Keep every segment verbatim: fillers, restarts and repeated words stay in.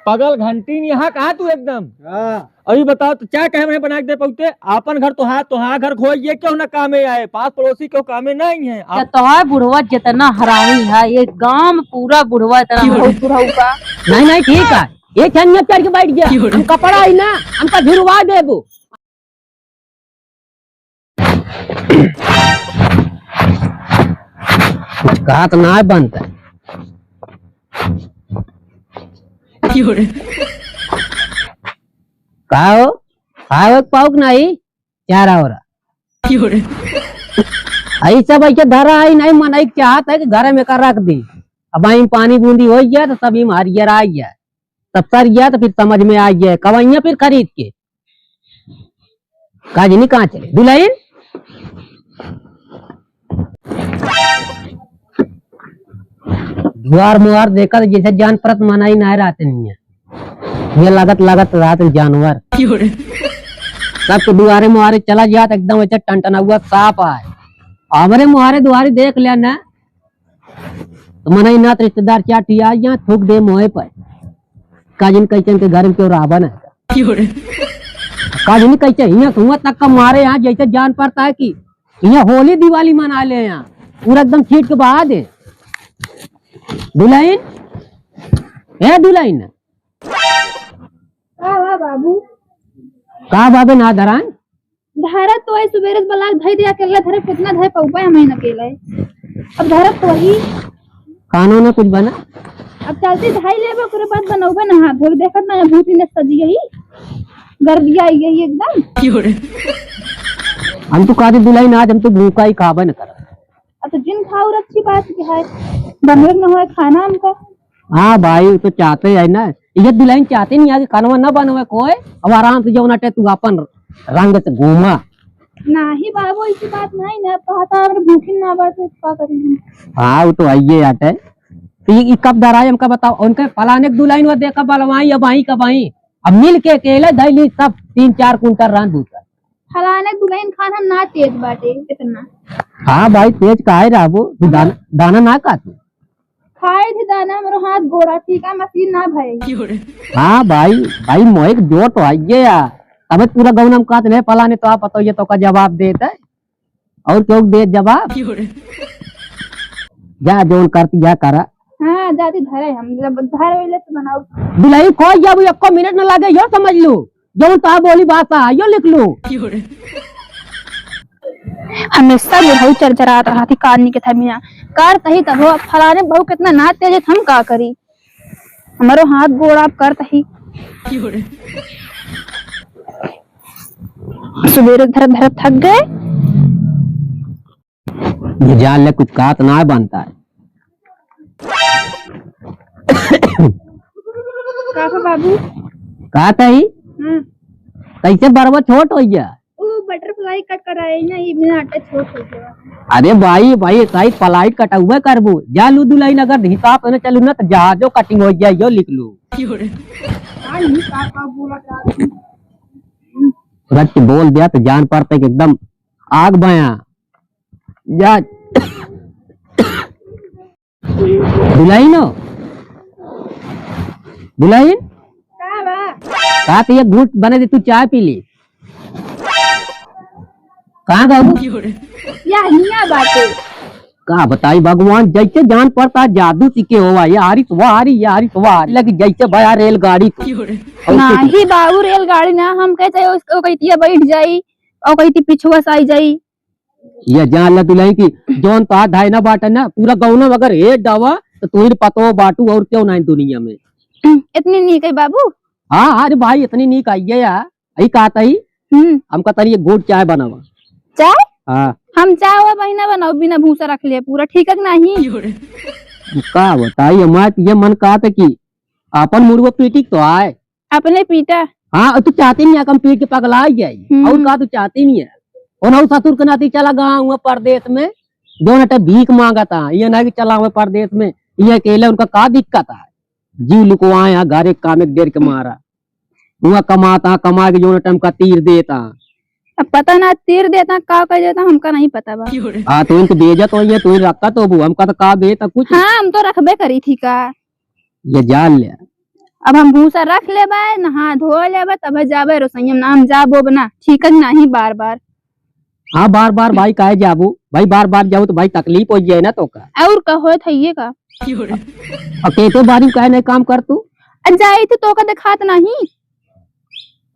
पगल घंटी नहीं, यहाँ कहाँ तू एकदम? हाँ। अभी बताओ तो क्या कहे मैं बना के दे पौते? आपन घर तो हाँ, तो हाँ घर खोइए, क्यों ना कामे आए, पास पड़ोसी क्यों कामे नहीं है? आप तो है बुढ़वा जितना हरामी है, ये गांव में पूरा बुढ़वा इतना क्यों? बहुत बुढ़ऊ का। नहीं, नहीं, ठीक है, ये छनिया चढ़ के बैठ गया, क्यों? हम कपड़ा ही ना, हमका झुरवा देबो। कुछ कहा तो ना बनता। का हो? खावे के पाउक नहीं? चारा ओरा। आई सब ऐसे धरा है, नहीं मनई के चाहत है कि घर में कर रख दी। अब आई पानी बूंदी हो गया तो सब ही मारियर आ गया। तब सर गया तो फिर समझ में आ गया, कवैया फिर खरीद के। काजनी कहाँ चले? दुल्हन? दुआर मुआर देखत जैसे जान परत मनई ना रहते नहीं है। ये लगत लगत रहते जानवर। सबके दुआरे मुआरे चला जात एकदम ऐसे टनटना हुआ साफ आए। हमरे मुआरे दुआरे देख लिया ना, तो मनई नात रिश्तेदार चाटी आ यहाँ थूक दे मोहे पर। काजन कैचन के घर में क्यों रावण है? काजन कैचे हियाँ धुआं तक का मारे यहाँ जैसे जान पड़ता है कि यहाँ होली दिवाली मना ले यहाँ। पूरा एकदम छीट के बहा दे। दुल्हन, ए दुल्हन। का बा बाबू? का बाबे ना धरान? धरत तो है, सुबेरे से बलाक धई दिया, अकेले धरे, कितना धरे पउबे हम ही अकेले। अब धरत तो ही। खानो ना कुछ बना? अब चलती धई लेबे, ओकरे बाद बनौबे ना हाथ धोबे, देखत ना भूती ने सजी गई, गरबिया आई गई एकदम। हम तो कहते दुल्हन आज हम तो भूखा ही खाबे न कर। अब तो जिन खाओ और अच्छी बात क्या है, बनवे न होए खाना हमका। हाँ भाई, वो तो चाहते है ना, ये दुल्हन चाहते नहीं है कि खानवा ना बनवे कोई, अब आराम से जौन अटे तू अपन रंग से घूमा। नाही बाबू, ऐसी बात नहीं ना, कहता हमरे भूखिन ना बात है, का करी हम? हाँ, वो तो आइए अटे। तो ये, ये कब धराई हमका बताओ, उनके फलाने के दुल्हन वो देखा बलवाई, अब आई कब आई, अब मिल के अकेले धैली सब तीन चार कुंटल रान भूसा। फलाने दुल्हन खाना ना तेज बाटे इतना। हाँ भाई, तेज काहे रहबो? तू दाना, दाना ना खा तू? खाए थे दाना, हमरो हाथ गोड़ा ठीक है, मशीन ना भरे। हाँ भाई, भाई मोहे के जोर तो आइए या। तबे पूरा गौनम कहत रहे, फलाने तो आप बताइए तो का जवाब देत है। और क्यों दे जवाब? जा जौन करती या करा। हाँ, जाती धरे हम, जब धरे होइले तो बनाओ। दुल्हन खोज जाबू, एको मिनट न लागे, यो समझ लू। जौन तोहार बोली भाषा है, यो लिख लू। हमेशा बुढ़ऊ चरचरात रहत ही, कान निके थमिया। कर तही तब हो, अब फलाने बहू कितना ना तेज है, हम का करी? हमरो हाथ गोड़ आप कर तही। सुबेरे धरत धरत थक गए। ये जान ले, कुछ कात ना बनता है। का बा बाबू? का तही? हाँ। कैसे बरवा छोट हो गया? वो बटरफ्लाई कट कराए ना, ये बिना आटे छोट हो गया। अरे भाई, भाई, साइज फ्लाइट कटौबे करबू। जा लू दुल्हन, अगर हिसाब से ना चलू ना, तो जहाजो कटिंग हो जाए, यो लिख लू। हाँ, ये का, का बोला था? तुरंत बोल दिया तो जान पड़ते कि एकदम आग बया। जा। दुल्हन हो? दुल्हन? का बा? का तो ये घूट बने दे, तू चाय पी ली। कहाँ गऊ? या हिया बाटे। का बताई भगवान, जैसे जान पड़ता जादू सीखे होवा, ये आरिस वो आरी, ये आरिस वो आरी, लगी जैसे भया रेलगाड़ी को। नाही बाबू, रेलगाड़ी ना, हम कहते उसको कहती है बैठ जाई और कहती पिछुआ से आई जाई। ये जान ला दुल्हन की जौन तो हाथ धाए ना बाटे ना, पूरा गौना अगर हेड डावा तो तू ही पतो बाटू और क्यों ना दुनिया में। इतनी नीक है बाबू? हाँ, हाँ, अरे भाई, इतनी नीक आई है यार। यही कहा था ही। हम्म। हमका तनी एक घूट चाय बनावा। चाय? हाँ। हम चाय हुआ बहिना बनाओ, बिना भूसा रख लिया पूरा, ठीक है कि नहीं? का बताई, हमारे ये मन कहा था कि अपन मुड़वा पीटी तो आए। अपने पीटा। हाँ, तू चाहती नहीं है, हम पीट के पगला ही जाई। हम्म। और का तू चाहती नहीं है? और ना ससुर के नाती चला गया हुआ परदेश में, दोनों टे भीख मांगा था, ये ना कि चला हुआ परदेश में, ये अकेले उनका का दिक्कत है? जीव लुकवाए यहाँ, घर एक काम एक डेढ़ के मारा। हुआ कमाता, कमा के जो टाइम का तीर देता। अब पता ना तीर देता, का कर देता, हमका नहीं पता बा। हाँ, तो इनको बेइज्जत होई है, तो रखा तो वो, हमका तो का देता कुछ। हाँ, हम तो रखबे करी थी का। ये जान ले, अब हम भूसा रख लेबे, नहा धो लेबे, तब जाबे रसोइया में, ना हम जाबो ना, ठीक है कि नाही बार बार। हाँ, बार बार भाई काहे जाबू भाई, बार बार जाबू तो भाई तकलीफ होइ जाए ना तोका। और का होत है ये का? अकेते बारी काहे नहीं काम कर तू? आ जाई तो तोका देखात नाही।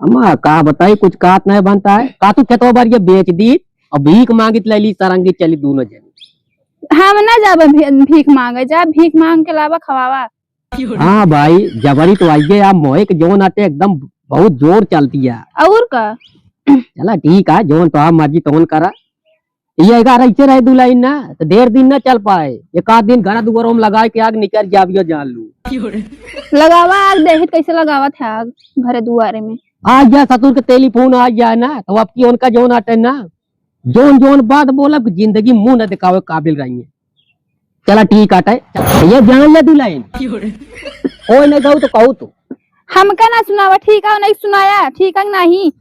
अम्मा का बताई, कुछ कात नहीं बनता है। का तू खेतवा बारी ये बेच दी और भीख मांगित ले ली, सरंगी चली दोनों जनी। हम ना जाबे भी-, भीख मांगे, जा भीख मांग के लावा खवावा। हाँ भाई, जबरी तो आइए यार, मोहे के जौन आटे एकदम बहुत जोर चलती है। और का? चला ठीक है, जौन तो आप मर्जी तौन करा। ये अगर ऐसे रहे दुलहिन ना, तो ढेर दिन ना चल पाए। एक आध दिन घर दुआरों में लगाए के आग निकल जाबियो जान लू। लगावा आग, देखित कैसे लगावत है आग घरे दुआरे में। आ जा ससुर के टेलीफोन आ जाए ना, तो अब की उनका जौन आटे ना, जौन जौन बात बोलब कि जिंदगी मुंह न दिखावे काबिल रही है। चला ठीक आटे, ये जान ले दुलहिन। कोई नहीं कहू तो कहू तू। हमका ना सुनावा, ठीक है, नहीं सुनाया, ठीक है कि नाही?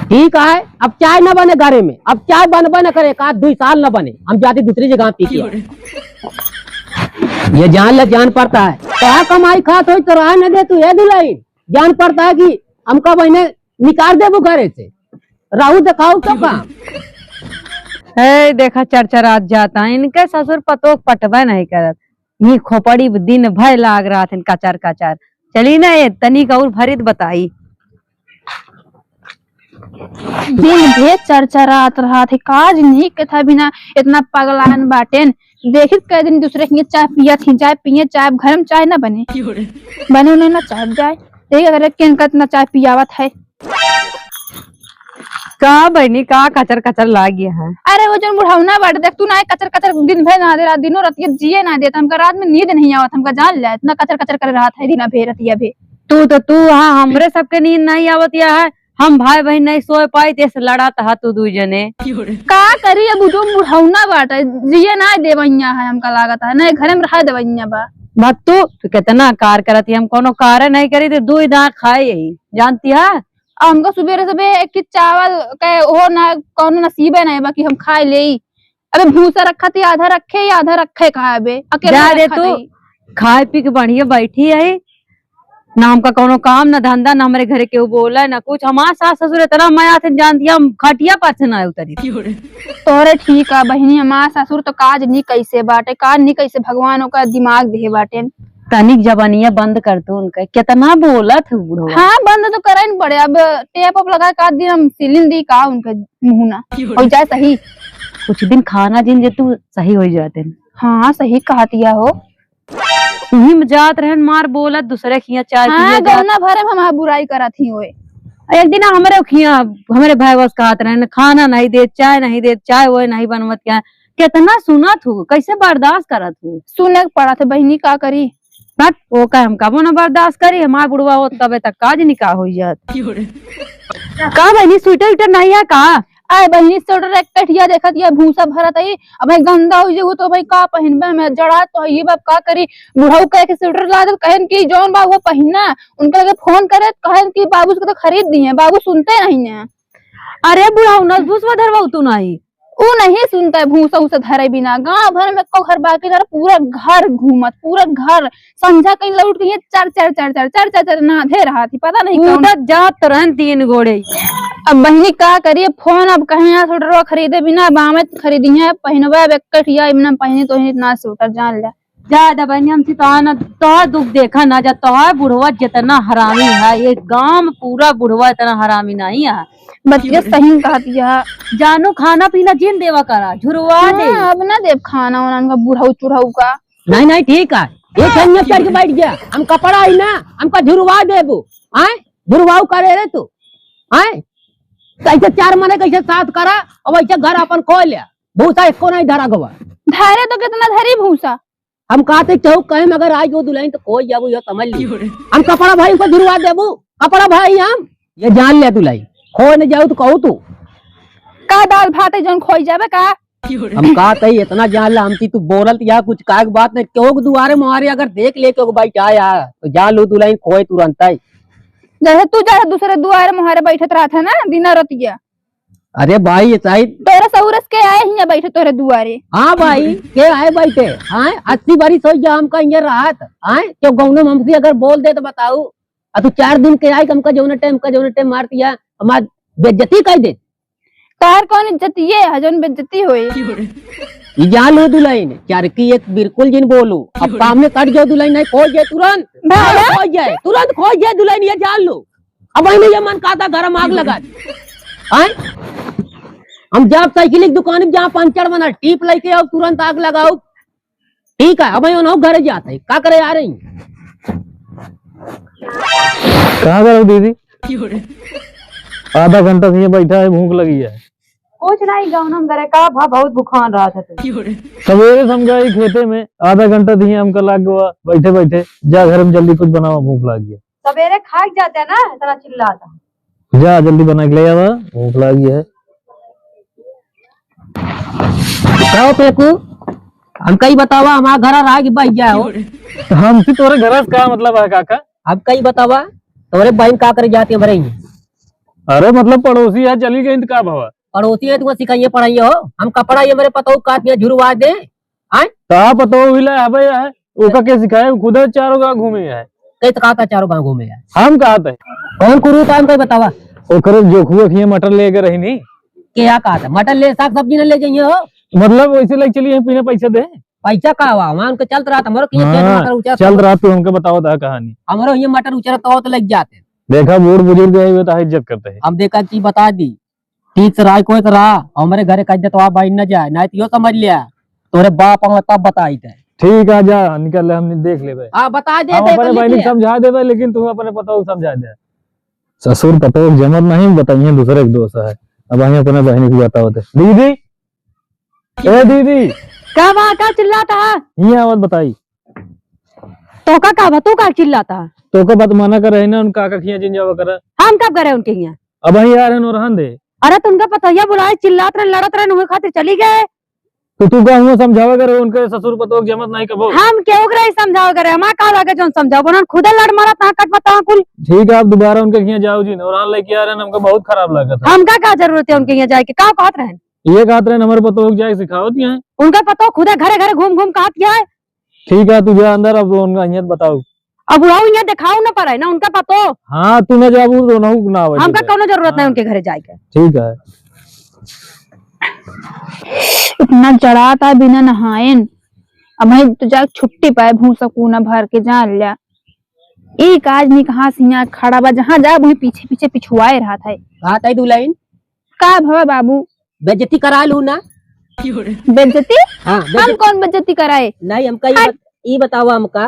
ठीक है, अब चाय न बने घरे में, अब चाय बनबे न करे, एक आध दुई साल न बने, हम जाती दूसरी जगह पी के आए। ये जान ले, जान पड़ता है, कहाँ कमाई खात होई तो रहा न दे तू, ए दुलहिन, जान पड़ता है कि हमका बहने निकाल देबू घरे से, रहू देखाऊ तो काम। ए, देखा चरचरात जाता, इनके ससुर पतोह पटबे नहीं करत, ये खोपड़ी दिन भर लाग रहा थे कचर कचर। चली ना, ये तनिक और भरित बताई। दिन भर चरचरात रहा थे, काज नहीं के था बिना इतना पगलान बाटेन। देखित कै दिन दूसरे के चाय पिया थी, चाय पिए, चाय घर में चाय ना बने, बने उन्हें ना चाय जाए। देखिए अगर किनका इतना चाय पियावत है। का बहिनी, का कचर कचर लागी है? अरे वो जौन बुढ़ौना बाटे, देख तू ना, कचर कचर दिन भर ना दे, रात दिनों रतिया जिए ना देता, हमका रात में नींद नहीं आवत, हमका जान ले, इतना कचर कचर करे रहत है दिना भे रतिया भे। तू तो, तू हाँ, हमरे सबके नींद नहीं आवत या है, हम भाई बहिन नहीं सोए पाई, तेस लड़त हा तू दू जने। का करी, अब वो जौन बुढ़ौना बाटे, जिए ना देवैया है, हमका लागत है ना घरे में रहा देवैया बा। भत्तू, तू कितना कार करत ही, हम कोनो कार नहीं करी, तो दू ही दांत खाए यही, जानती है। और हमका सुबेरे सुबेरे एक ही चावल के हो ना, कौनो नसीबे नहीं बा कि हम खाए लेई। अबे भूसा रखा थी, आधा रखे ही, आधा रखे खाए बे, अकेला जा रे रखा तू, थी। खाए पी के बढ़िया बैठी है, ना हमका कौनो काम, ना धंधा, ना हमरे घरे केहू बोला, ना कुछ। हमार सास ससुर इतना मया थे, जान दिया, हम खटिया पर से ना उतरी। तोरे ठीक है बहिनी, हमार ससुर तो काज नी कैसे बाटे, काज नी कैसे भगवान ओका दिमाग दे बाटे। तनिक जबानिया बंद कर तू उनका, कितना बोलत है बुढ़वा। हाँ, बंद तो करे न पड़े। अब टेप ओप लगा के आध दिन हम सिलिन दी का उनके मुँह ना हो जाए सही। कुछ दिन खाना जिन जे तू सही हो जाते हैं। हाँ, सही कहतिया हो। उही में जात रहन मार बोलत दूसरे खिया चाय हाँ, पिए जात। गौना भरे में हमार बुराई करत ही होए। एक दिन हमरे खिया, हमरे भाई बस कहत रहन, खाना नहीं देत, चाय नहीं देत, चाय वो नहीं बनवत क्या। कितना सुनत हूँ, कैसे बर्दाश्त करत हूँ? सुने के पड़त है बहिनी, का करी? हट, वो का हम कबो ना बर्दाश्त करी, हमार बुढ़वा होत तबे तक काज निकाह हो जात। का बहिनी, स्वेटर उटर नहीं है का? आए बहिनी, स्वेटर एक कठिया देखत या भूसा भरत आई, अब भाई गंदा हो जाए तो भाई का पहिनबे में जड़ा तो ये बाप का करी। बुढ़ऊ कह के स्वेटर ला दे, कहन कि जौन बा वो पहिना। उनके लगे फोन करे, कहन कि बाबू से तो खरीद दिए, बाबू सुनते नहीं है। अरे बुढ़ऊ, नस भूसवा धरवाऊ तू नहीं। ऊ नहीं सुनता है, भूसा उसा धरे बिना। गांव भर में को घर बाकी ना, पूरा घर घूमत, पूरा घर। संझा कहीं लौट गई है, चर चर चर चर चर चर चर ना धे रहा थी, पता नहीं कौन। कूदत जात तो रहन तीन गोड़े। अब बहिनी का करिए, फोन अब कहे ना स्वेटरवा खरीदे बिना, बामे खरीदी है, पहिनबे अब एक कठिया, इमना पहिनी तो ही ना स्वेटर, जान ले। जा दा बहिनी, हमसे तोहार ना, तोहार दुख देखा ना जा, तोहार बुढ़वा जितना हरामी है, ये गांव में पूरा बुढ़वा इतना हरामी नहीं है। बतिया सही कहत या। जानू खाना पीना जिन देवा करा, झुरवा दे। हाँ, अब ना देब खाना वाना, उनका बुढ़ऊ चुढ़ऊ का। नहीं, नहीं, ठीक है। ये कहीं करके बैठ गया। हम कपड़ा आई ना, हमका झुरवा देबू। आए? झुरवाऊ करे रे तू। आए? कैसे चार मने कैसे साथ करा, और वैसे घर अपन खो लिया। भूसा एको नहीं धरा गवा। धरे तो कितना धरी भूसा। हम कहते केहू कहे मगर आज वो दुल्हन तो कोई जाबो, यो समझ ली। हम कपड़ा भाई को झुरवा देबू, कपड़ा भाई हम। ये जान ले दुल्हन, खो न जाऊ तो कहू तू। का दाल भात है जौन खोई जाबे का? हम कहते ही इतना जान ले, हमती तू बोलत या कुछ काहे के बात नहीं, केहू के दुआरे मुहारे अगर देख ले केहू के बैठ आया, तो जान लो दुल्हन खोए तुरंत है। जैसे तू जा दूसरे दुआरे मुहारे बैठत रहत है ना, दिना रतिया। अरे भाई, ये शायद तोरे सहुरस के आए हियां बैठे तोरे दुआरे। हाँ भाई, के आए बैठे? हाँ, अस्सी बरिस हो गया हमका हियां रहत। हाँ, क्यों गौनो में हमसे अगर बोल दे तो बताऊ। अब तू चार दिन के आई, हमका जौने टाइम, हमका जौने टाइम मारतिया, हमार बेइज्जती कर दे। तोहर कौन इज्जत ये है, जौन बेइज्जती होई? ई जान लो दुलहिन, चरकी एक बिल्कुल जिन बोलू। अब काम में कट जाओ दुलहिन, नहीं खोज जाए तुरंत। भैया। खोज जाए, तुरंत खोज जाए दुलहिन, ये जान लो। अब वही ये मन कहता घर में आग लगा दी। हैं? हम जाब साइकिल की दुकान में, जहाँ पंचर बना, टीप लेके आओ, तुरंत आग लगाओ। ठीक है, अब वही उन्हों घरे जाते हैं। का करे आ रही? कहाँ गए हो दीदी? आधा घंटा से ये बैठा है, भूख लगी है। कुछ नहीं, गौनम करे का भा, बहुत भुखान रहा था तो। सवेरे से हम गए खेते में, आधा घंटा दिए हमका लाग गवा बैठे बैठे। जा घर में जल्दी कुछ बनावा, भूख लाग गया। सवेरे खा के जाते हैं ना, इतना चिल्लाता। जा जल्दी बना के ले आवा, भूख लाग गया है। का हो पेकू, हमका ही बतावा, हमारा घर रहा कि बह गया हो? हमसे तोरे घर से का मतलब है काका? हमका ही बतावा, तोरे बहन का करे जाती है हमारे ही? अरे मतलब पड़ोसी है, चली गई तो का भवा? पड़ोसी है, तुमको सिखाइए पढ़ाइए हो? हम कपड़ा ये मेरे पतोह काट दिया, झुरवा दे। आय? का पतोह भी ला, अबे है, ओका के सिखाए, खुद चारों गाँव घूमे है। कई तो कहा था चारों गाँव घूमे है। हम कहा थे? कौन कुरूप है, हमको बतावा। ओकरे जोखुआ खिए मटर लेके रही नी। के या कहा था? मटर ले, साग सब्जी न ले जाइए हो? मतलब वैसे लेके चलिए, बिना पैसा दे। पैसा का हुआ? वहाँ उनके चलत रहा था, हमरो किए खेत हाँ, मटर उचरत चलत हो। रहा, तू हमके बताओ था कहानी। हमरो ये मटर उचरत हो तो लग जाते। देखा, बूढ़ बुजुर्ग है, वे तो इज्जत करते हैं। हम देखा कि बता दी, ठीक से रहा, कोई से रहा, हमरे घरे का इज्जत वहाँ बाइन न जाए, नहीं तो यो समझ लिया, तोरे बाप आवे तब बताई थे। ठीक है, जा, निकल ले, हम देख लेबे। हाँ, बता दे, हम देख अपने बहनी के समझा देबे, लेकिन तू अपने पतोह को समझा दे। ससुर पतोह के जमत नहीं, बताइए दूसरे के दोष है। अब वहीं अपने बहनी को बताओ थे। दीदी, ए दीदी। का बा, का चिल्लाता है? ये आवत बताई। तोका का बा, तू का चिल्लाता है? तोका बात मना कर रहे ना, उनका का खिया जिन जावा कर। हम कब करे उनके हियाँ? अब वहीं आ रहे हैं, रहन दे। अरे तो उनका पतोहिया बुलाए, चिल्लात रहे, लड़त रहे, उहे खातिर चली गए। तो तू का हुआ समझावा करे, उनके ससुर पतोह के जमत नहीं कबो। हम केहू के रही समझावा करे, हमार का लागे जौन समझाओ, उन्होंने खुदे लड़ मारा तहाँ कट बताओ कुल। ठीक है, आप दोबारा उनके हियाँ जाओ जिन, और लेके आ रहे हैं, हमको बहुत खराब लगा था। हमका का जरूरत है उनके हियाँ जाए के, का कहत रहे? ये कहत रहे हमारे पतोह के जाए सिखावत यहाँ। उनका पतोह खुदे घरे घरे घूम घूम कहत यहाँ है। ठीक है, तू जा अंदर, अब उनका हियाँ बताओ। अब बुढ़ऊ यहाँ देखाऊ न पड़े ना उनका पतोह। हाँ, तू न जाबू तो नहू ना आवे हमका ठीक है। कौनो जरूरत नहीं हाँ। उनके घरे जाए के। ठीक है। इतना जड़ात है बिना नहाएन। अब भाई तो जाके छुट्टी पाए भूसा कूना भर के जान लिया। एक आज नहीं कहाँ से यहाँ खड़ा बा, जहाँ जा वहीं पीछे पीछे पिछुआए रहा था। कहा था दुल्हन? का भवा बाबू? बेइज्जती करा लू ना। बेइज्जती? हाँ, हम बेइज्जती। कौन बेइज्जती कराए? नहीं, हमका ये हट। बत-, ये बतावा हमका,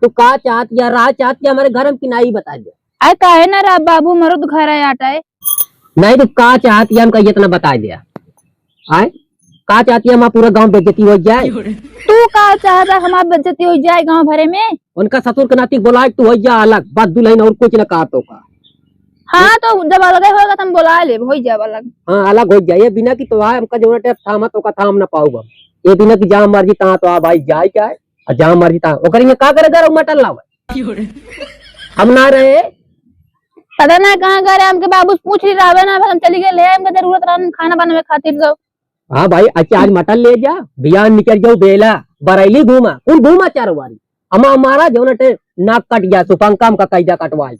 तू का चाहत या, राह चाहत या हमारे घर में कि ना, ये बता दे। अरे काहे ना रहा बाबू, मरुद घर है आटा है। नहीं, तू का चाहत या हमका ये इतना बता दे। आए? का चाहत या हमारा पूरा गांव बेइज्जती हो जाए? तू का चाहत है हमार बेइज्जती हो जाए गांव भरे में? उनका ससुर के नाती बोला, तू हो जा अलग, बस दुल्हन और कुछ ना कहा तो का। हाँ, तो जब अलगे होगा, तो हम बोला लेब, होई जाब अलग। हाँ, अलग होई जाए, ये बिना कि तो आए, हमका जौन टेप थामा, तो का थाम ना पाऊब हम। ये बिना कि जहाँ मर्जी तहाँ तो आ भाई, जाए क्या है? और जहाँ मर्जी तहाँ, ओकर इहाँ का करे, गरम मटन लावे। हम ना रहे। पता ना कहाँ गए रहे, हमके बाबू से पूछ ली रहबे ना, हम चली गए ले, हमके जरूरत रहा खाना बनावे खातिर तो। हाँ भाई, अच्छा आज मटन ले जा, बिहान निकल जाओ बेला, बरैली घूमा, कुल घूमा चारों वारी। अमा हमारा जौन टे नाक कट गया, सुपंका हमका कैदा कटवाई।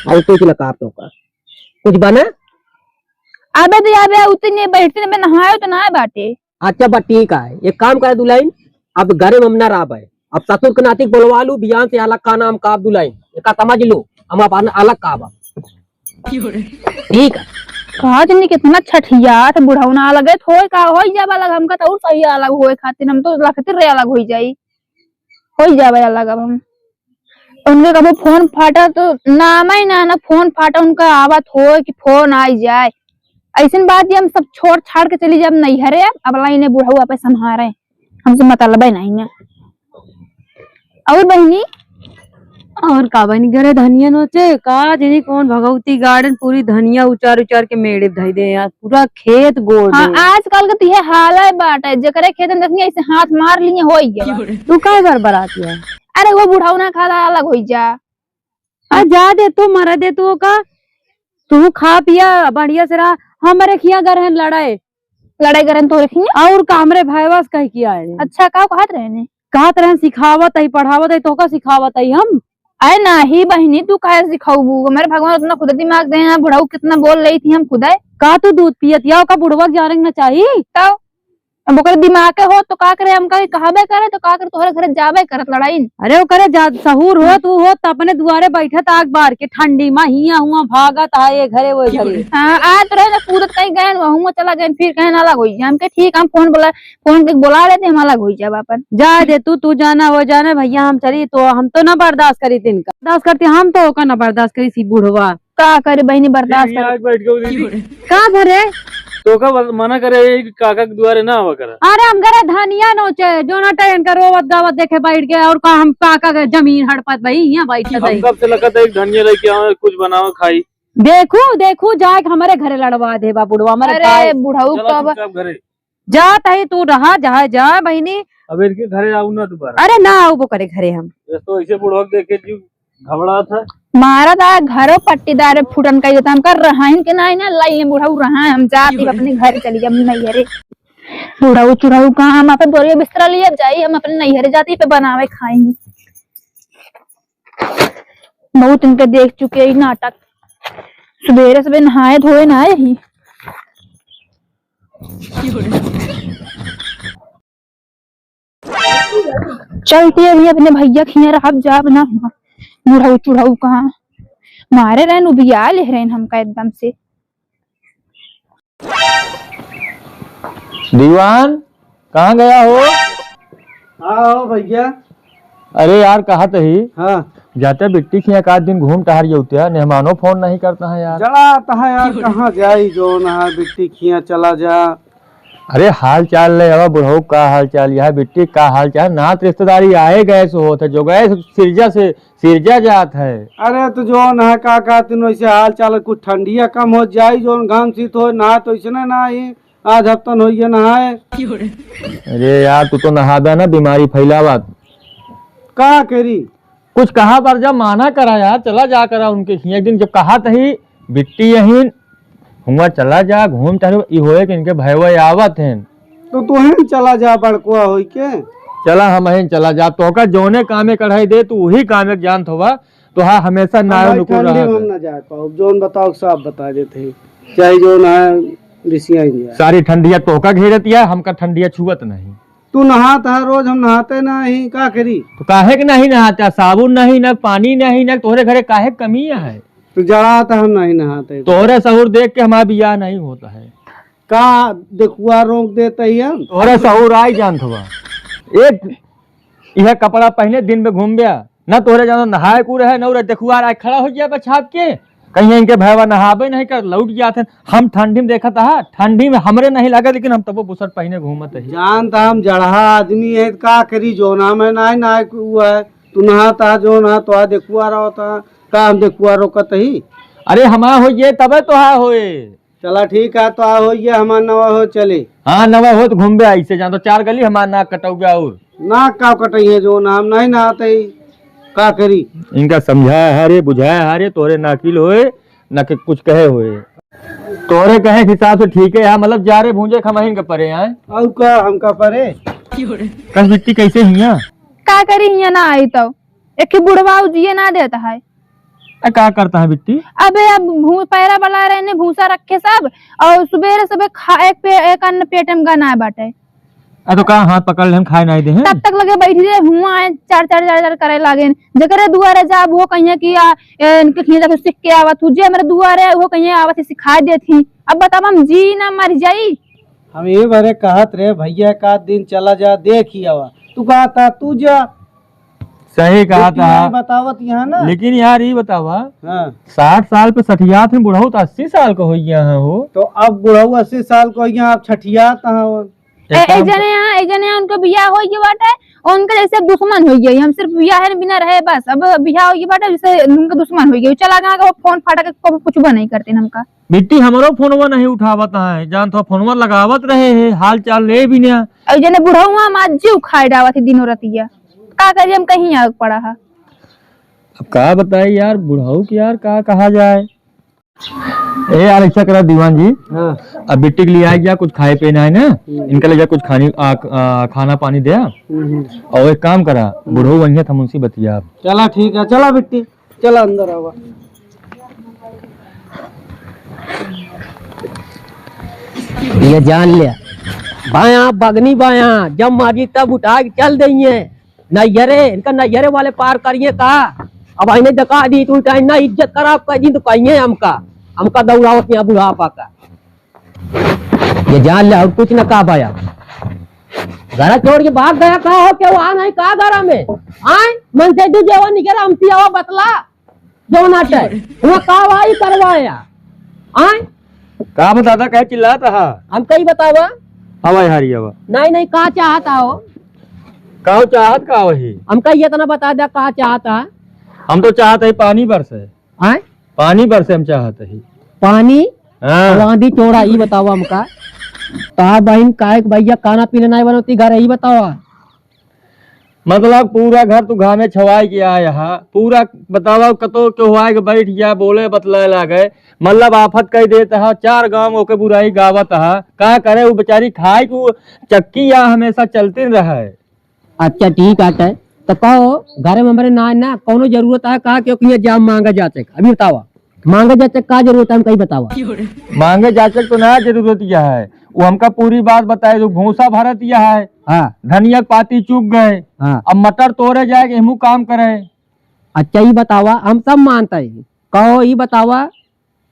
और कुछ ना काट तो का। कुछ बना? अबे तो यार, अबे उतने बैठते में नहाए तो ना बाटे। अच्छा बा, ठीक है, एक काम करे दुल्हन, अब घरे में हम ना रहबे, अब ससुर के नाती बोलवा लू, बिहान से अलग खाना हम काब दुल्हन, एका समझ लो, हम अपन अलग काब। ठीक है। का जनी कितना छठियात बुढ़ौना अलगे थोय का होई जाब अलग, हमका तो और सही अलग होए खातिर, हम तो लखते रहे अलग होई जाई, होई जाब अलग अब हम। उनके कबो फोन फाटा तो नाम ही ना, ना फोन फाटा उनका आवत होए कि फोन आई जाए। ऐसन बात ये हम सब छोड़ छाड़ के चली जाब नैहरे, अब अबला इन्हें बुढ़ऊ आपे संभारे, हमसे मतलब ही नहीं है। और बहनी? और का बहनी, घरे धनिया नोचे का जनी कौन भगवती गार्डन पूरी धनिया उचार उचार के मेड़े धई दे यार, पूरा खेत गोड़ हाँ, दे। आजकल के तो ये हाल है बाटे, जेकरे खेत में देखनी ऐसे हाथ मार लिए होई गया। तू का घर बरात है? अरे वो बुढ़ऊ ना खाला अलग होई जा। आ जा दे तू, मरा दे तू का, तू खा पिया बढ़िया से रहा। हमरे खिया घर है लड़ाई। लड़ाई करन तोरे खिया? और का, हमरे भाईवा से कह के आए रहे। अच्छा, का कहत रहे ने? कहत रहे सिखावत है, पढ़ावत है, तोहका सिखावत है हम। अरे नाही बहिनी, तू काहे सिखौबू? हमरे भगवान उतना खुदे दिमाग देहे हैं, बुढ़ऊ कितना बोल रही थी हम खुदे। का तू दूध पियत या, ओका बुढ़वा के जाने के ना चाही? तब अब ओकर दिमाग के हो तो का करे, हमका कहबे करे तो का करे, तोहरे घरे जाबे करत लड़ाइन। अरे ओकरे जा, सहूर होत, उ होत त अपने दुआरे बैठत आग बार के ठंडी मा हियां हुआं भागत आए घरे वो घरे। हाँ, आत रहे ना कूदत कहीं गए, वहू चला गए, फिर कहे ना अलग होई। हमके ठीक, हम फोन बोला, फोन के बोला लेते, हम अलग होई जाब अपन। जा दे तू, तू जाना वो जाने भैया, हम चली तो हम तो ना बर्दाश्त करी इनका, बर्दाश्त करती हम तो ओका ना बर्दाश्त करी सी बुढ़वा। का करे बहिनी, बर्दाश्त दीदी, कर। आके बैठ गयो दीदी। का भरे? तो का बस मना करे, ये काका के दुआरे ना आवा करा। अरे हम घरे धनिया नोचे, जो ना टाइम का रोवत गावत देखे बैठ गए, और का हम काका के जमीन हड़पत भाई, यहाँ बैठ हम गए। कब से लगत है एक धनिया लेके आवे, कुछ बनावे खाई। देखू, देखू, जाए के हमारे घरे लड़वा दे बा बुढ़वा, हमारे अरे दाई। बुढ़ऊ चलो का बा- चुपचाप घरे। जात ही तू रहा, जहाँ जा बहिनी। अब इनके घरे आऊ ना दोबारा। अरे ना आऊ वो करे घरे हम। ये तो ऐसे बुढ़वा के देखे जीव घबरात है। मारा दा घरो पट्टीदार फुटन कही देता, हम कर रहा है कि नहीं ना, लाई बुढ़ऊ रहा है, हम जात ही अपने घर चली जाब नैहरे। बुढ़ऊ चुढ़ऊ कहाँ हम अपन बोरिया बिस्तरा लिए जाई, हम अपने नैहरे जाती पे बनावे खाई। बहुत इनके देख चुके ई नाटक। सुबेरे सुबेरे नहाए धोए ना यही। चलती अभी अपने भैया खिया रहब जाब ना हुआ। बुढ़ऊ चुढ़ऊ कहाँ मारे रहन, उबिया ले रहन हमका एकदम से। दीवान, कहाँ गया हो? हाँ हो भैया। अरे यार, कहा तही। हाँ। जाते बिट्टी खिया का दिन घूम टहर जौते, मेहमानो फोन नहीं करता है यार। जड़ा आता है यार, कहाँ जाई, जो ना बिट्टी खिया चला जा। अरे हाल चाल ले आवा बुढ़ऊ, का हाल चाल, यह बिट्टी का हाल चाल, नात रिश्तेदारी आए गए से होत है, जो गए सिरजा से सिरजा जात है। अरे तो जौन है का कहतिन वैसे हाल चाल, कुछ ठंडिया कम हो जाई, जौन घाम शीत हो, नहा तो इसने ना ही, आज हफ्तन होइए नहाए। अरे यार तू तो नहाबे ना, बीमारी फैलावा। का करी? कुछ कहा पर जा, माना करा यार, चला जा करा उनके खिया। एक दिन जब कहा तही बिट्टी यहीं हुआ चला जा, घूम टहल, ई होए कि इनके भयवे आवत हैं। तो तू ही चला जा बड़कुआ होई के। चला हम ही चला जा, तोहका जौने कामे कढ़ाई दे, तू वही कामे के जानत होवा, तोहा हमेशा ना हमारी नुकुर ठंडी रहा में हम है। ना जा पाओ, जौन बताओ सब बता देते हैं, चाहे जौन है रिसिया ही जाए। सारी ठंडिया तोहका घेरत या, हमका ठंडिया छुअत नहीं। तू नहात है रोज, हम नहाते नहीं, का करी? तो काहे के नहीं नहाता? साबुन नहीं, ना पानी नहीं, ना तोहरे घरे काहे के कमी है? तू जड़ात है, हम नहीं नहाते। तोहरे सहूर देख के हमारा बियाह नहीं होता है। का देखुआ रोक देते ही हम? तोहरे सहूर आई जानत हुआ। एक यह कपड़ा पहने दिन में घूम गया, ना तोहरे जानो नहाए कूद रहे, ना उरे देखुआ आए खड़ा हो गया बछाप के। कहीं इनके भयवा नहाबे नहीं कर, लौट जात हैं। हम ठंडी में देखत हा, ठंडी में हमरे नहीं लगे, लेकिन हम तबो बुसट पहिने घूमत ही। जानत हम जड़हा आदमी है, का करी, जोना में ना, ना हुआ है। तू नहात हा, जो नहा तो आ देखुआ रहो ता, का हम देखुआ रोकत ही? अरे हमार होइए तबे तोहार होए। चला ठीक है, तो आ होइए, हमार नवा हो चले। हाँ, नवा हो तो घूमबे आई से, जान तो चार गली हमार नाक कटौबे और। नाक का कटई है, जो ना हम नहीं नहाते ही, का करी? इनका समझाया है रे, बुझाया है रे, तोरे नाकिल होए, ना के कुछ कहे होए। तोरे कहे के हिसाब से ठीक है, हाँ, मतलब जा रे भूंजे खमाहिन के परे आए। और का हमका परे? कस बिट्टी कैसे हिया? का करी हिया ना आई तो? एक ठे बुढ़वा उ जिए ना देता है। ए, का करता है बिट्टी? अबे अब भू-, पैरा बला रहे ने भूसा रखे सब, और सुबेरे सुबह खा, एक पे, एक अन्न पेट में गना बाटे। आ तो का हाथ पकड़ ले, हम खाए नहीं दे हैं? तब तक लगे बैठी रहे, हुआ आए, चार चार चार चार करे लागे। जकरे दुआरे जाब, वो कहिए कि आ, ए, इनके खिया जाके सीख के आवत हूँ। जे मेरे दुआरे, वो कहिए आवत ही सिखा देत ही। अब बताब, हम जी ना मर जाई। हम ये बारे कहत रहे, भैया का दिन चला जा, देख ही आवा। तू कहा था, तू जा। सही कहा था। बतावत यहाँ ना। लेकिन यार, ये बतावा, हाँ। साठ साल पे सठियात हैं, बुढ़ऊ तो अस्सी साल का हो गया है हो। तो अब बुढ़ऊ अस्सी साल का हो गया, अब छठियात हैं। ए, एक एक काम जने यहाँ, एक जने यहाँ उनको बियाह हो गया बाटे, और उनका जैसे दुश्मन हो गया। हम सिर्फ बियाह है बिना रहे बस, अब बियाह हो गया बाटे, जैसे उनका दुश्मन हो गया। चला गया, वो फोन फाटा के कबो कुछ नहीं करते हमका। बिट्टी हमरो फोनवा नहीं उठावत है, जान तो फोनवा लगावत रहे है, हाल चाल ले भी ना। और जने बुढ़ऊ हम आज जीव खाए डावत है दिनों रतिया, का करिए हम कहीं आग पड़ा है। अब का बताई यार, बुढ़ऊ के यार का कहा जाए। ए यार, ऐसा करा दीवान जी, हाँ। अब बिट्टी के लिए आ गया, कुछ खाए पीना है ना, हम्म। इनका ले जा कुछ खाने, आ, आ, खाना पानी दे, हम्म। और एक काम करा, हम्म। बुढ़ऊ वहीं है, हम उनसे बतिया। चला ठीक है, चला बिट्टी, चला अंदर आवा। ये जान ले, बायां बगनी बायां, जब मर्जी तब उठा के चल देइए। नैहरे, इनका नैहरे वाले पार करिए का? अब आईने देखा दी तू, टाइम ना इज्जत खराब कर दी तो कहिए हमका, हमका दौड़ावत यहाँ बुढ़ापा का। ये जान ले, और कुछ न कहा भाया। घर छोड़ के भाग गया, का हो, क्यों आ नहीं, का घर में? आए, मन से तू जेवन निकल, हमती आवा बतला, जेवन आटे। वो का वाई करवाया? आए? का बा दादा, काहे चिल्लात हा? हम कही बतावा? हवा हारी हवा। नहीं, नहीं, का चाहता हो? का चाहत का वही? हमका ये इतना बता दे, का चाहता है? हम तो चाहत है पानी बरसे। आए? पानी बरसे हम चाहत ही। पानी? हाँ। और आंधी चोड़ा, ई बतावा हमका। तार बहिन काहे के भैया खाना पीना नहीं बनौती घर, ई बतावा। मतलब पूरा घर तू घामे छवाई के आए हा, पूरा बतावा कतो के हुआ के बैठ गया, बोले बतलाए लागे, मतलब आफत कह देत हा, चार गांव ओके बुराई गावत हा। का करे उ बेचारी खाए के उ चक्की या हमेशा चलती रहे। अच्छा, ठीक आटे। तो कहो, घरे में हमरे ना, ना कौनो जरूरत है का, क्योंकि ये जाम मांगा जाते? अभी बतावा, मांगा जाते का जरूरत है, हम कहीं बतावा। मांगे जाते तो ना जरूरत यह है, वो हमका पूरी बात बताए दो, भूसा भरत यह है। हाँ। धनिया के पाती चुग गए। हाँ। अब मटर तोड़े जाए, गेहूं काम करे। अच्छा, ये बतावा, हम सब मानते हैं, कहो, ये बतावा,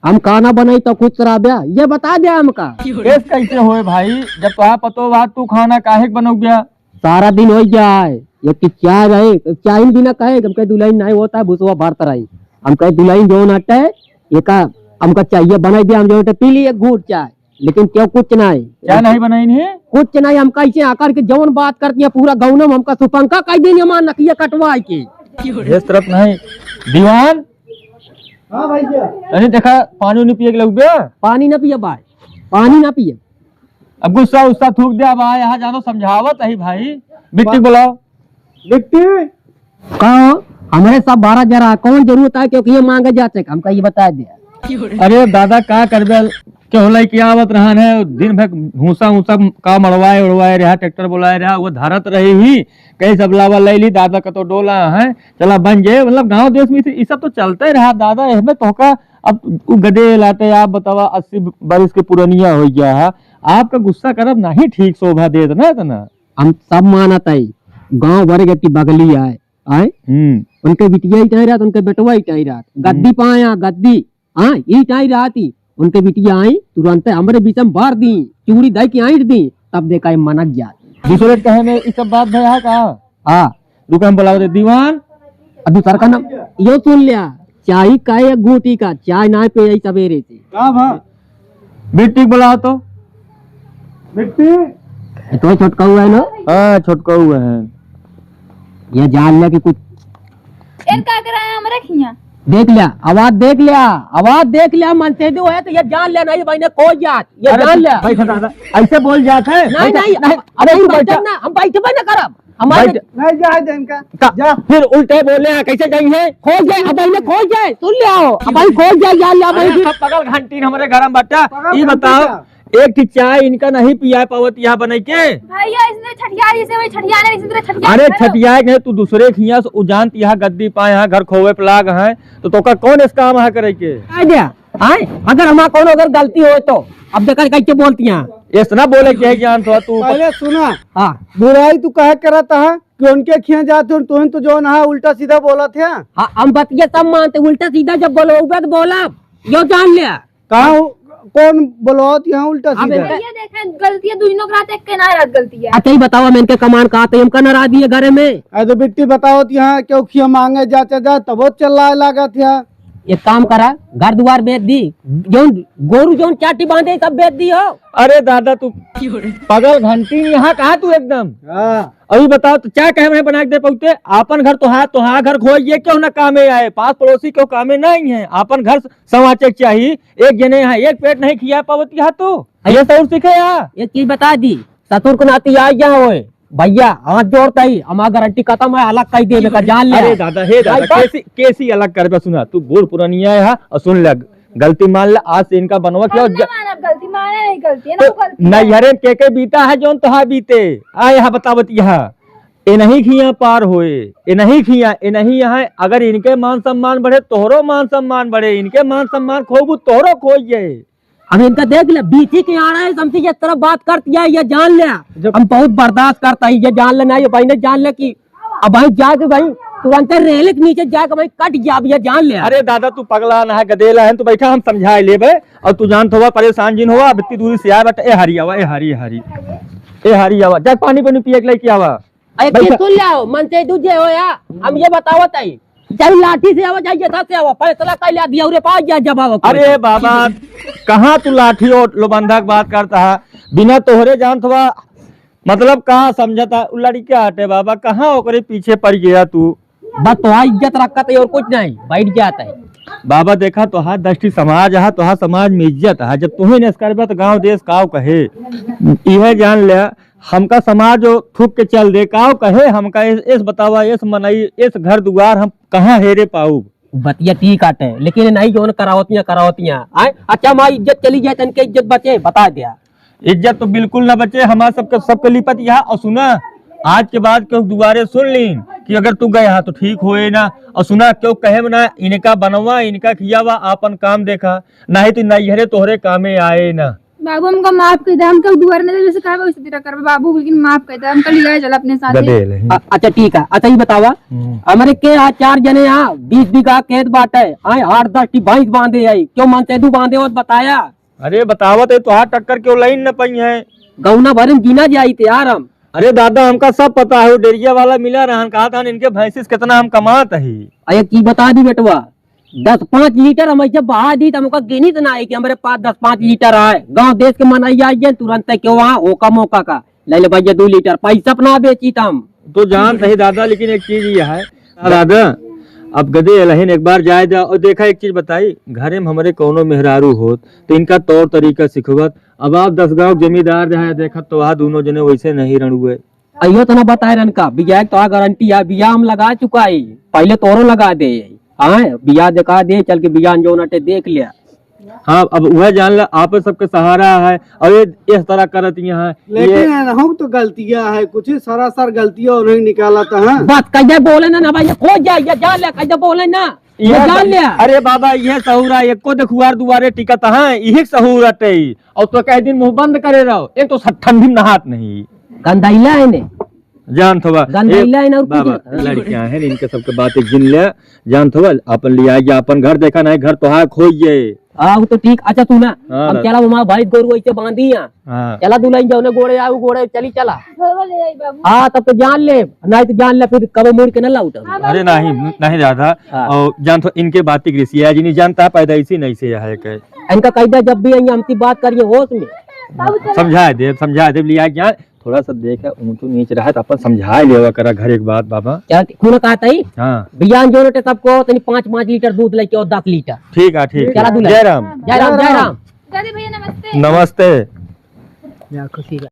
हम खाना बनाई तो खुद शराब है, ये बता दे हमका। केस कैसे होए भाई, जब तोहार पतो बा, तू खाना काहे के बनौबिया? सारा दिन हो गया है, ये कि चाय रहे, चाय बिना कहे, हम कहे दुल्हन नहीं होता है, भुसवा भरत रही। हम कहे दुल्हन जो नटे, ये का हमका चाहिए, बनाई दे, हम जो नटे पी लिए एक घूट चाय, लेकिन क्यों कुछ नहीं। क्या नहीं बनाई नहीं? कुछ नहीं, हम कैसे आकर के जौन बात करती है, पूरा गौनम हमका सुपंका कह देनी, हमार नकिया कटवाई के। इस तरफ नहीं, दीवान। हाँ भैया। अरे देखा, पानी उनी पिए के लगबे? पानी ना पिए भाई, पानी ना पिए। अब गुस्सा उस्सा थूक दे, अब आ यहाँ जानो समझावत है भाई। बिट्टी बा-, बुलाओ। बिट्टी। कहो, हमरे सब बारह जरा, कौन जरूरत है, क्योंकि ये मांगे जाते, हमका ये बता दे। अरे दादा, का करबे, के होलै कि आवत रहन है, दिन भर भूसा उसा का मड़वाए उड़वाए रहा, ट्रैक्टर बुलाए रहा, वो धरत रही ही, कहीं सब लावा ले ली, दादा का तो डोला है, चला बन जाए, मतलब गांव देश में ई सब तो चलते रहा दादा। एहमे तोहका अब उ गदे लाटे, आप बतावा, अस्सी बरिस के पुरनिया हो गया है, आपका गुस्सा करब नहीं ठीक शोभा देत ना इतना। हम सब मानत है, गांव भर के बगली आए, आए? हम्म। उनके बिटिया ही टाई रात, उनके बेटवा ही टाई रात, गद्दी हम्म। पाया, गद्दी, हाँ, ई टाई रात ही, उनके बिटिया आई, तुरंत हमरे बीच में बार दी, चूड़ी दई के आइट दी, तब देखा ये मनक जात। दूसरे के कहे में ई सब बात भया का? हाँ। रुक, हम बुलाओ दे दीवान। अब दूसर का नाम, यो सुन लिया, चाय का एक घूटी का, चाय ना पे यही सवेरे से। का भा? बिट्टी बुलाओ तो। बिट्टी? ये तो छोटका हुआ है ना? हाँ, छोटका हुआ है। ये जान लिया कि कुछ एन का करे हमरे खिया? देख लिया, आवाज देख लिया, आवाज देख लिया, मन से दो है तो ये जान लिया, नहीं भाई ने खो जात, ये अरे जान लिया। बैठ दादा, ऐसे बोल जात है। नहीं, बैठ, नहीं, नहीं, हम, अरे हम तू बैठ। बैठब ना, हम बैठबे ना करब। हमारे बैठ। नहीं जाए दे इनका। का? जा। फिर उल्टे बोले हैं, कैसे जाई है? खो जाए, अब भाई ने खो जाए, सुन ले आओ, अब भाई खो जाए, जान लिया भाई अरे फिर। सब पगल घंटीन हमरे घर में बट्टा, पगल ई घंटीन बताओ, का? एक ठी चाय इनका नहीं पिया पावत यहाँ बने के। भैया, इसने छठिया, इसे वही छठिया, नहीं, इसने छठिया अरे करे। छठिया के तू दूसरे खिया से उजान यहाँ गद्दी पाए, यहाँ घर खोवे पे लाग है, तो तोका कौन इस काम है करे के? आ गया, आए? अगर हमारा कौनो अगर गलती होए तो, अब देखा कैसे बोलती हैं। इतना बोले के है ज्ञान तो तू। पहले सुना। हाँ। बुराई तू कहे करत है कि उनके खिया जाते हो, तुम तो जो ना उल्टा सीधा बोलत है। हाँ, हम बतिया सब मानते, उल्टा सीधा जब बोलो, उबे तो बोला, यो जान लिया। कहाँ हो-, कौन बोलवावत यहाँ उल्टा अब सीधा? इनका ये देखे, गलती है, दुइनों के रात एक के ना रात गलती है। अच्छा, ये बताओ, हम इनके कमान का आते, हमका नाराज दिए घरे में। अरे तो बिट्टी बताओ तो यहाँ क्यों खिया मांगे जाते जा, तब वो चिल्लाए लागत है। एक काम करा, घर दुआर बेच दी, जौन गोरू जौन चाटी बांधे, सब बेच दी हो। अरे दादा, तू पागल घंटी यहाँ कहाँ तू एकदम? हाँ। अभी बताओ, तो चाय कहे में बना के दे पहुँचते? आपन घर तोहार, तोहार घर खोइए, क्यों ना कामे आए, पास पड़ोसी क्यों कामे नहीं है, आपन घर संवाचे के चाहिए। एक जने यहाँ एक पेट नहीं खिया पावत यहाँ तू, ये ससुर सीखे यहाँ। एक चीज बता दी, ससुर के नाती आ गया होए, भैया हाथ जोड़ता ही, हमार गारंटी खत्म है, अलग कही देवे का, जान ले। अरे दादा, हे दादा, भाई, कैसी, कैसी अलग करबे? सुना, तू बूढ़ पुरानिया है और सुन ले, गलती मान ले, आज से इनका बनवा हम किया ना ज- मानब गलती, माने नहीं गलती, ना तो गलती है। नैहरे में के के बीता है जौन तोहा बीते? आ यहाँ बतावत यहाँ, ए नहीं खिया पार होए, ए नहीं खिया, ए नहीं यहाँ। अगर इनके मान सम्मान बढ़े, तोहरो मान सम्मान बढ़े, इनके मान सम्मान खोबू, तोहरो खोई जाए। अब इनका देख ले, बीच ही के आड़ा है, समझी ये तरफ बात करती है, ये जान ले। जब हम बहुत बर्दाश्त करता है, ये जान ले ना, ये भाई ने जान ले कि अब भाई जाके भाई तुरंत रेल के नीचे जाके भाई कट गया, अब ये जान ले। अरे दादा, तू पगला ना है, गदेला है, तू बैठा, हम समझाए लेबे। और तू जानत होवा, परेशान जिन होवा, अब इतनी दूरी से आए बट ए हरी आवा, ए हरी, ए हरी, ए हरी आवा, जा पानी पानी पिए के लेके आवा। अरे बैठा। की सुन ले आओ, मन से दूजे हो या, हम ये बतावत है, चाहे लाठी से आवा, चाहे जथा से आवा, फैसला कर लिया दिया, उरे पास जा जब आवा। अरे बाबा, कहाँ तू लाठी और लोबंधा के बात करता है? बिना तोहरे जानत होवा, मतलब का समझता? उ लड़का हटे बाबा, कहाँ ओकरे पीछे पड़ गया तू? बस तोहार इज्जत रखत है और कुछ नहीं, बैठ जाता है। बाबा देखा, तोहार दस ठी समाज है, तोहार समाज में इज्जत है। जब तू ही नस करबे तो गाँव देश काव कहे? इहे जान ले, हमका समाज जो थूक के चल दे, काव कहे हमका? एस, एस बतावा, एस मनई, एस घर दुआर हम कहाँ हेरे पाऊ? बतिया ठीक आटे, लेकिन नहीं जौन करावतियाँ, करावतियाँ। आय? अच्छा, हमारी इज्जत चली जाए, तनके इज्जत बचे, बता दिया। इज्जत तो बिल्कुल ना बचे, हमार सबके, सबके लिपत यहाँ। और सुना, आज के बाद केहू दुआरे सुन लीन कि अगर तू गया तो ठीक होए ना। और सुना, केहू कहे ना, इनका बनवा, इनका खियावा, आपन काम देखा, नहीं तो नैहरे तोहरे कामे आए ना। बाबू, हमका माफ कर दे, हम केहू दुआरे ना जैसे कहबे वैसे तेरा करबे बाबू, लेकिन माफ कर दे, हमका लिया चल अपने साथ। गदेल है। अ-, अच्छा, ठीक है। अच्छा, ये बतावा, हम्म। हमरे के यहाँ चार जने यहाँ बीस बीघा खेत बाटे, आए आठ दस ठी भैंस बांधे है, क्यों मन से दू बांधे हो तो बताया? अरे बतावत है, तोहार टक्कर केहू लाइन न पाई है। गौना भरे में गिना जाई थे यार हम। अरे दादा, हमका सब पता है, वो डेरिया वाला मिला रहन, कहा था इनके भैंसिस कितना हम कमात है। अरे की बता दी बेटवा, दस पाँच लीटर हम ऐसे बहा दी तो हमका गिनित ना है कि हमरे पास दस पाँच लीटर आए। गाँव देश के मनई आई जाए तुरंत के वहाँ होका मोका का ले ले भैया दो लीटर, पैसा अपना बेची त हम। तो जानत ही दादा, लेकिन एक चीज ये है दादा, अब गदे अलहिन एक बार जाए दा और देखा, एक चीज बताई, घरे में हमरे कौनो मेहरारू होत तो इनका तौर तरीका सिखवत। अब आप दस गाँव जमींदार रहे देखत तो वहाँ दोनों जने वैसे नहीं रणुए। अइयो तो ना बताए रहन का, बियाह के तो आ गारंटी है, बियाह हम लगा चुका है, पहले तोरो लगा दे, हाँ, बियाह देखा दे, चल के बियाह जौन अटे देख लिया। हाँ, अब वह जान ला, आप सबके सहारा है, और ये इस तरह करत यहाँ है, लेकिन ये इनहू तो गलतियाँ है, कुछ सरासर गलतियाँ उन्हें निकालत है। बस कैसे बोले ना, ना भाई, ये खो जाए, ये जान ले, कैसे बोले ना, ये ये जान ले। अरे बाबा, ये सहूर है, एको देखुआर दुआरे टिकत है, यही सहूर अटे। और तो कह दिन मुंह बंद करे रहो, एक तो स-, ठंडी में नहात नहीं। गंदाइला है ने। जानत हवा, गंदाइला ए, है ना, और कुछ बाबा, नहीं। लड़कियां हैं, इनके सबके बात एक दिन ले, जानत हवा, अपन लिया गया, अपन घर देखा नहीं, घर तो हाक हो गए। हाँ, वो तो ठीक। अच्छा, सुना, हाँ, हम दादा। चला, हमारा भाई गोरू ऐसे बांधी है। हाँ। चला, दुल्हन जौने गोड़े आऊ, गोड़े चली चला। घरवा ले आई बाबू। हाँ, तब तो जान ले, नहीं तो जान ले, फिर कब मुड़ के न लौट। हाँ, अरे बाबू, नहीं, चला। नहीं दादा, हाँ। और जानत हो, इनके बात की ग्रीसी है, जिन्हें जानता है, पैदा इसी नहीं से है के। इनका कह दे, जब भी आई, हमसे बात करिए होश में। बाबू, चला। समझा दे, समझा दे, लिया ज्ञान। थोड़ा सा देख, ऊंचो नीच रहा तो अपन समझा लेवा करा घर एक बात, बाबा। क्या खून कहत ही? हाँ। बियान जो रोटे सबको तनी पाँच पाँच लीटर दूध लेके और दस लीटर। ठीक है, ठीक। चला दूल्हा। जय राम। जय राम, जय राम। दादी भैया नमस्ते। नमस्ते। या खुशी का।